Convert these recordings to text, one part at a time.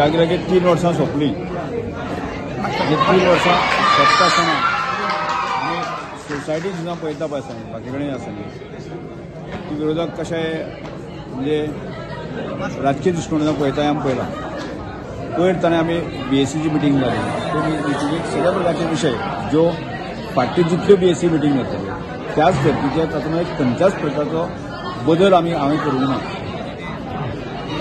लागीं लागीं 3 वर्सां सोंपली. 3 वर्सां सोंपता आसतना आमी सोसायटी सुद्दां पळयता पळय आसा बाकी कडेन आसा ती विरोधक कशे म्हणजे राजकीय दृश्टिकोनान पळयता आमी पळयलां. पयर ताणें आमी बीएससीची मिटींग जाली. ते मिटिंगेक सगळ्या प्रकारचे विशय ज्यो फाटली जितल्यो बीएससी मिटींग जाताल्यो त्याच धर्तीचेर तातूंत खंयच्याच प्रकारचो बदल आमी हांवें करूंक ना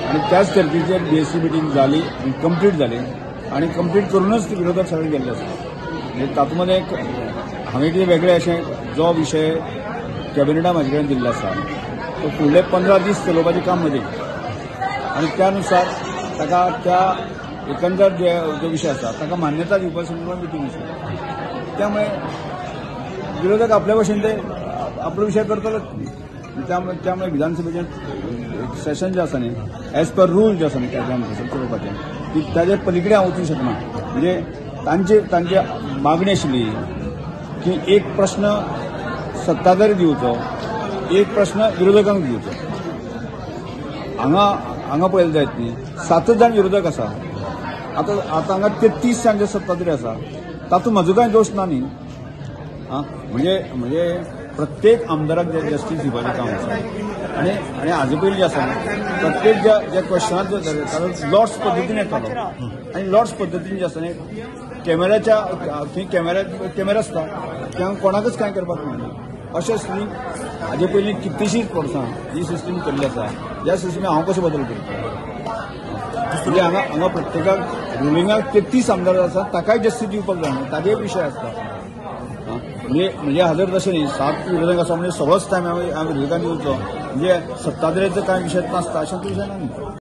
आनी त्याच धर्तीचेर बीएससी मिटींग जाली आनी कंप्लीट जाली आनी कंप्लीट करूनच ती विरोधक सगळे गेल्ले आसा. म्हणजे तातूंत मदें हांवें कितें वेगळें अशें जो विशय कॅबिनेटा म्हाजे कडेन दिल्लो आसा तो फुडले 15 दीस चलोवपाचें काम म्हजें आनी त्या नुसार ताका त्या एकंदर जे जो विशय आसा ताका मान्यता दिवपा संदर्भात मिटींग आसा. त्यामुळे विरोधक आपल्या भशेन ते आपलो विशय करतलेच. त्यामुळे विधानसभेचें सेशन जें आसा न्ही एज पर रूल जे आसा न्ही त्या चलोवपाचें ती ताजे पलीकडे हांव वचूंक शकना. म्हणजे तांची तांची मागणी आशिल्ली की एक प्रश्न सत्ताधारी दिवचो, एक प्रश्न विरोधकांक दिवचो. हांगा हांगा पळयलें जायत न्ही 7 जाण विरोधक आसा. आतां आतां हांगा 33 जाण जे सत्ताधारी आसा तातूंत म्हजो कांय दोश ना न्ही. आं म्हणजे म्हणजे प्रत्येक आमदाराक जे जस्टीस दिवपाचें काम आसा आनी आनी हाजे पयलीं जें आसा प्रत्येक ज्या ज्या क्वेश्चनाक जो ताजो लॉट्स पद्दतीन येतालो आनी लॉट्स पद्दतीन जे आसा न्ही कॅमेऱ्याच्या थंय कॅमेरा आसता त्या कोणाकच कांय करपाक मेळना. अशें स्कीम हाजे पयलीं कितलींशींच वर्सां ही सिस्टीम केल्ली आसा. ह्या सिस्टमीक हांव कसो बदल करतलो? म्हणजे हांगा हांगा प्रत्येकाक रुलिंगाक 33 आमदार आसा ताकाय जस्टीस दिवपाक जाय न्हू, ताजेय विशय आसता. म्हणजे म्हणजे हाजर तशें न्ही 7 विरोधक आसा म्हणजे सगळोच टायम हांवें विरोधकांक दिवचो म्हणजे सत्ताधाऱ्याचो कांय विशय नासता अशें विशय ना न्ही.